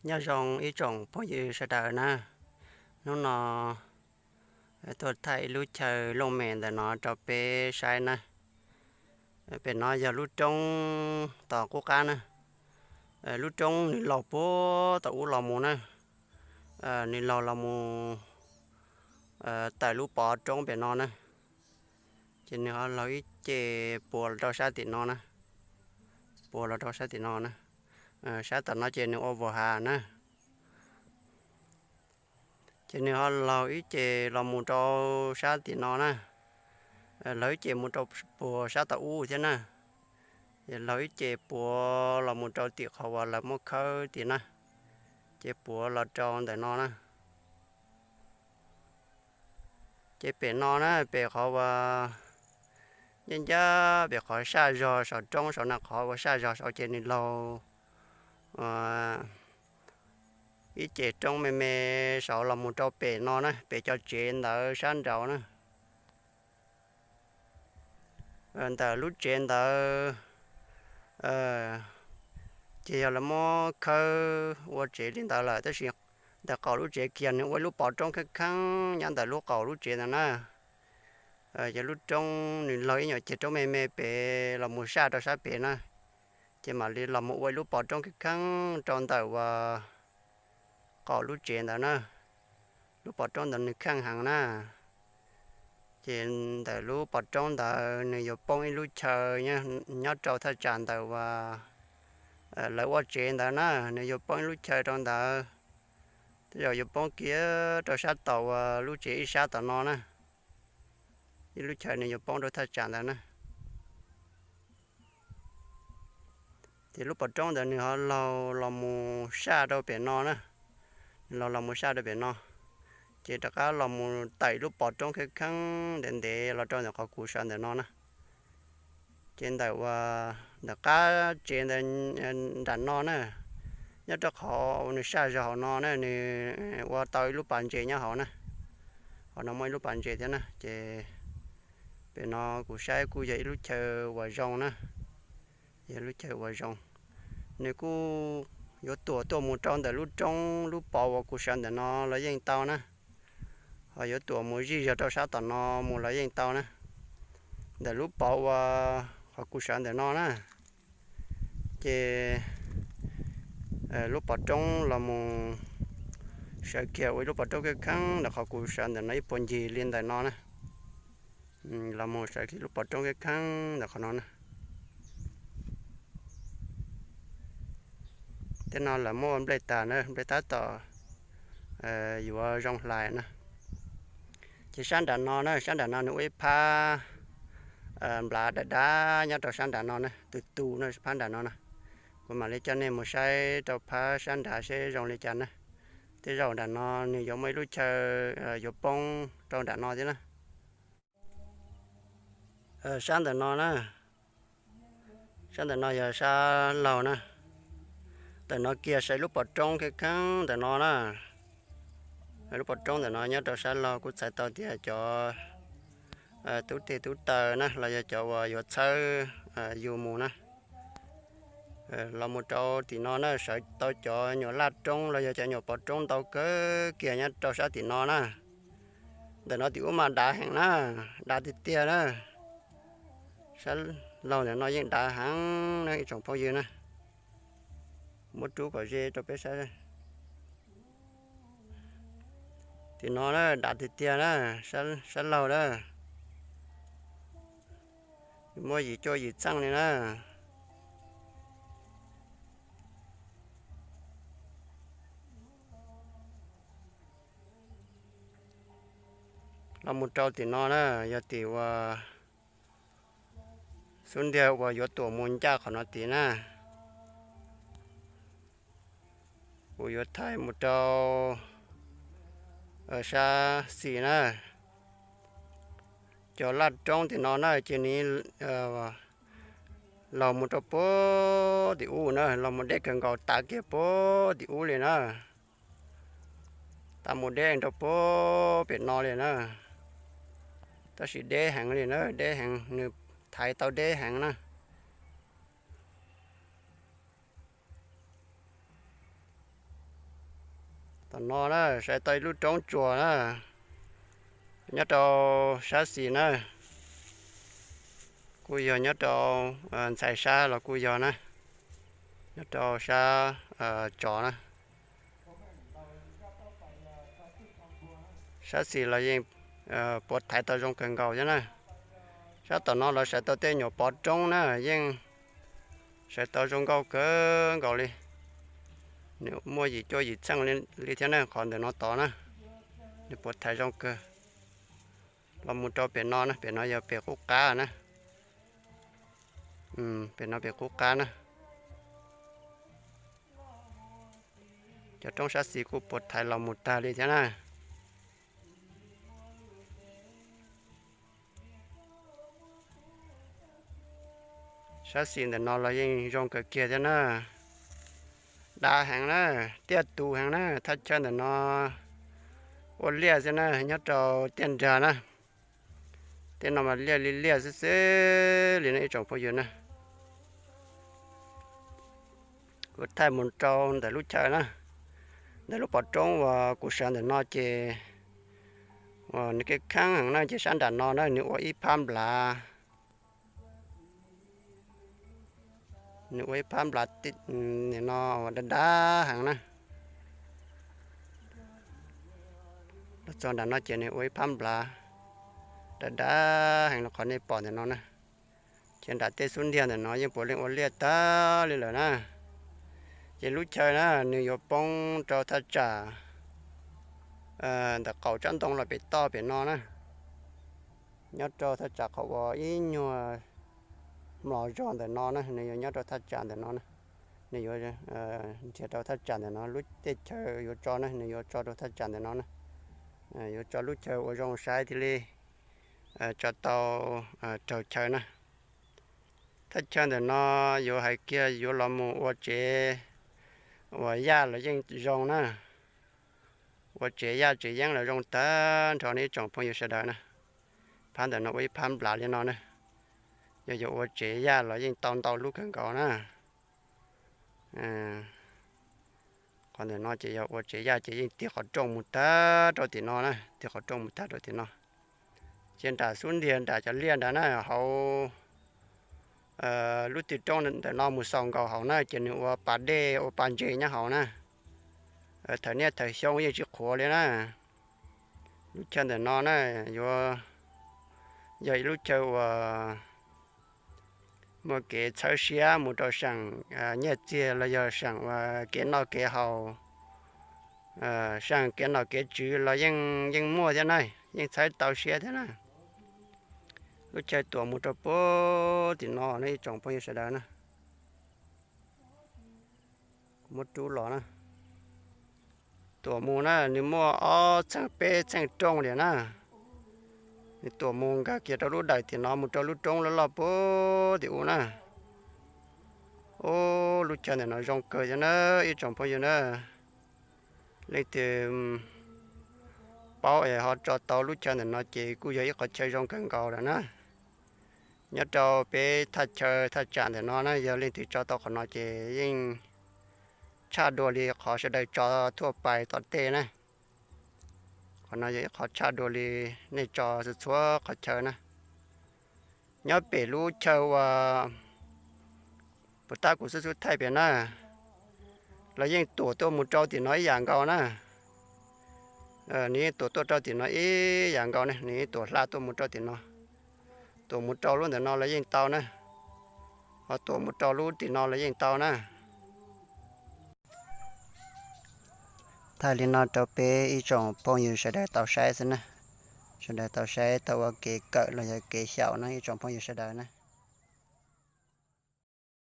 Nyob zoo ib tsoom phooj ywg sawv daws na, hnub no tuaj thaij ib lub chaw looj mem ntawm no rau peb saib na. Pem no yog lub roob tom qub qab na. Lub roob nws laug puag tom ub los mus na, nws laug los mus tawm lub pov roob pem no na. Ces nws ho laug ib ce puas los rau sab tim no na, puas los rau sab tim no na. Sab tom no ces nws ua vuas hav na. Ces nws ho laug ib ce los mus rau sab tim no na, laug ib ce mus rau puas sab tom ub thiab na. Ces laug ib ce puas los mus rau tim qhov uas lawv muab khawb tim na, ces puas los rau ntawm no na. Ces pem no na, pem qhov uas ncaj ncaj pem qhov saj zog saum roob saud na, qhov uas saj zog saud ces nws laug ib ce roob me me saud los mus rau pem no na, pem cov tsev ntawd sab nraud na. Ntawm lub tsev ntawd ces yog lawv muab khawb ua tsev li ntawd lawm, tab sis ntawm qaum lub tsev kiag nws ua ib lub pov roob kheej kheej nyob ntawm lub qaum lub tsev ntawd na. Yog lub roob nws laug ib nyuag ceg roob me me pem los mus saj rau sab pem na, ces mam li los mus ua ib lub pov roob kheej kheej rau ntawm uas qaum lub tsev ntawd na. Lub pov roob ntawd nws kheej heev na. Ces ntawm lub pov roob ntawd nws yuav poob ib lub chaw nyob rau thaj tsam ntawm uas lawv ua tsev ntawd na, nws yuav poob ib lub chaw rau ntawd. Tej zaum yuav poob kiag rau sab tom uas lub tsev ib sab tom no na. Ib lub chaw nws yuav poob rau thaj tsam ntawd na. Ces lub pov roob ntawd nws ho laug los mus saj rau pem no na. Nws laug los mus saj rau pem no, ces rov qab los mus tawm lub pov roob kheej kheej ntev ntev los rau ntawm qhov kuv sawv ntawm no na. Ces ntawm uas ntawm qab tsev ntawd nram no na, nyob rau qhov nws saj zog hauv no na, nws ua tau ib lub pas ntses nyob hauv na. Hauv no muaj ib lub pas ntses thiab na, ces pem no kuv saib kuj yog ib lub chaw uas zoo na, yog lub chaw uas zoo. Nws kuj yuav tuam tuaj mus rau ntawm lub roob lub pov uas kuv sawv ntawm no los yeej tau na, ho yuav tuam mus zij zog rau sab tom no mus los yeej tau na. Ntawm lub pov uas qhov kuv sawv ntawm no na, ces lub pov roob los mus sawv kiag ua ib lub pov roob kheej kheej ntawm qhov kuv sawv ntawm no ib puag ncig li ntawm no na. Los mus sawv kiag lub pov roob kheej kheej ntawm qhov no na. Tej no lawv muab ua nplej tas na, nplej tab tom yuav zoo hlais na. Ces sab nram no na, sab nram no nws ua ib phab nplav dav dav nyob rau sab nram no na, tus tus no phab nram no na. Kuv mam li coj nej mus saib rau phab sab nrad seb zoo li cas na. Tej zaum nram no nws yuav muaj ib lub chaw yuav poob rau nram no thiab na. Sab ntawm no na, sab ntawm no yog sab laug na. Ntawm no kiag saib lub pov roob kheej kheej ntawm no na. Lub pov roob ntawm no nyob rau sab laug kuj txhais tau tias cov tub teg tub taw na los yog cov uas yuav txhawb yus mus na. Los mus rau tim no na sawv tau cov nyuam laj roob los yog cov nyuam pov roob ntau kawg kiag nyob rau sab tim no na. Ntawm no tim ub mas dav heev na, dav tiag tiag na. Sab laug ntawm no yeej dav heev na ib tsoom phooj ywg na. Muab rub kom ze rau peb saib. Tim no na dav tiag tiag na, sab laug na. Muaj yim cuaj yim txheej li na. Los mus rau tim no na, yog tim uas xub ntiag uas yuav tuam mus ncaj qhov no tid na. Kuv yuav thaij mus rau sab xis na. Cov laj roob tim no na ces nws laug mus rau puag tim ub na, laug mus deb kawg nkaus tav kiag puag tim ub li na. Tav mus deb rau puag pem no li na. Tab sis deb heev li na, deb heev, nws thaiv tau deb heev na. Tom no na, saib tau ib lub roob tsuas na, nyob rau sab xis na, kuj yog nyob rau ntxhais sab los kuj yog na, nyob rau sab tsov na. Sab xis los yeej puav thaiv tau zoo kawg nkaus thiab na. Sab tom no los sawv tau tej nyuam pov roob na, yeej sawv tau zoo nkauj kawg nkaus li. Nws muaj yim cuaj yim txheej li thiab na, qhov ntawm no tod na, nws puav thaiv zoo kawg. Los mus rau pem no na, pem no yog pem qub qab na. Pem no pem qub qab na. Cov roob sab xis kuj puav thaiv los mus tag li thiab na. Sab xis ntawm no los yeej zoo kawg kiag thiab na. Dav heev na, tiaj tus heev na, thaj chaw ntawm no ua liaj xwb na, nyob rau tiaj nrag na. Tej no mas liaj li liaj xwb xwb li no ib tsoom phooj ywg na. Kuv thaij mus rau ntawm lub chaw na, ntawm lub pov roob uas kuv sawv ntawm no ces uas nws kev kheeb heev na, ces sab nram no na nws ua ib phab nplav. Nws ua ib phab nplav, nim no uas dav dav heev na. Los txog nram no ces nws ua ib phab nplav dav dav heev li qhov nej pom ntawm no na. Ces nram tej xub ntiag ntawm no yeej puav leej ua liaj tag li lawm na. Ces lub chaw na nws yuav poob rau thaj tsam ntawm qaum tsab ntoo los pem toj pem no na. Nyob rau thaj tsam qhov uas ib nyuag mlos zog ntawm no na, nws yuav nyob rau thaj tsam ntawm no na. Nws yuav nrhiav rau thaj tsam ntawm no, lub teb chaws yuav tso na, nws yuav tso rau thaj tsam ntawm no na. Yuav tso lub chaw ua zoo saib thiaj li tso tau raug chaw na. Thaj chaw ntawm no yuav hais kiag yuav los mus ua tsev uas yaj los yeej zoo na. Ua tsev yaj tsev yeeb los zoo tag nrho nej ib tsoom phooj ywg sawv daws na. Phab ntawm no ua ib phab nplav li no na. Yog yuav ua tsev yaj los yeej tau ntau lub kawg nkaus na. Qhov ntawm no ces yog ua tsev yaj ces yeej tig qhov rooj mus tag rau tim no na, tig qhov rooj mus tag rau tim no. Ces nram xub ntiag nram cov liaj nrad na, hauv lub twg roob ntawm no mus xaus nkaus hauv na ces nws ua pas dej ua pas ntses nyob hauv na. Thaum niaj thaum xyoo yeej tsis qhuav li na. Lub chaw ntawm no na yuav yog ib lub chaw uas muaj kev txhawb siab mus rau seem nyiaj txiag los yog seem kev noj kev haus, seem kev nom kev tswv los yeej yeej muaj thiab na, yeej txhawb tau siab thiab na. Lub chaw tuam mus rau puag tim no ne ib tsoom phooj ywg sawv daws na. Muab rub los na. Tuam mus na nws muaj ob txheej peb txheej rooj li na. Nws tuam mus nkag kiag rau lub dawm tim no mus rau lub roob loj loj puag tim ub na. Ub, lub chaw ntawm no zoo kawg thiab na ib tsoom phooj ywg na. Leej twg paub es ho tso tau lub chaw ntawm no ces kuj yog ib qhov chaw zoo kawg nkaus lawm na. Nyob rau peb thaj chaw thaj tsam ntawm no na yog leej twg tso tau qhov no ces yeej tshaj dua li qhov sawv daws tso thuaj pais tom tej na. Qhov no yog ib qhov tshaj dua li nej tso txhua txhua qhov chaw na. Nyob pem lub chaw uas puas tab kuv xub xub thaij pem na, los yeej tuam tuaj mus rau tim no ib yam nkaus na. Nws yeej tuam tuaj rau tim no ib yam nkaus ne, nws yeej tuam hla tuaj mus rau tim no. Tuam mus rau lub ntawm no los yeej tau na, ho tuam mus rau lub tim no los yeej tau na. Thaij li no rau peb ib tsoom phooj ywg sawv daws tau saib xwb na. Sawv daws tau saib tau ua kev kawm los yog kev xyaum na ib tsoom phooj ywg sawv daws na.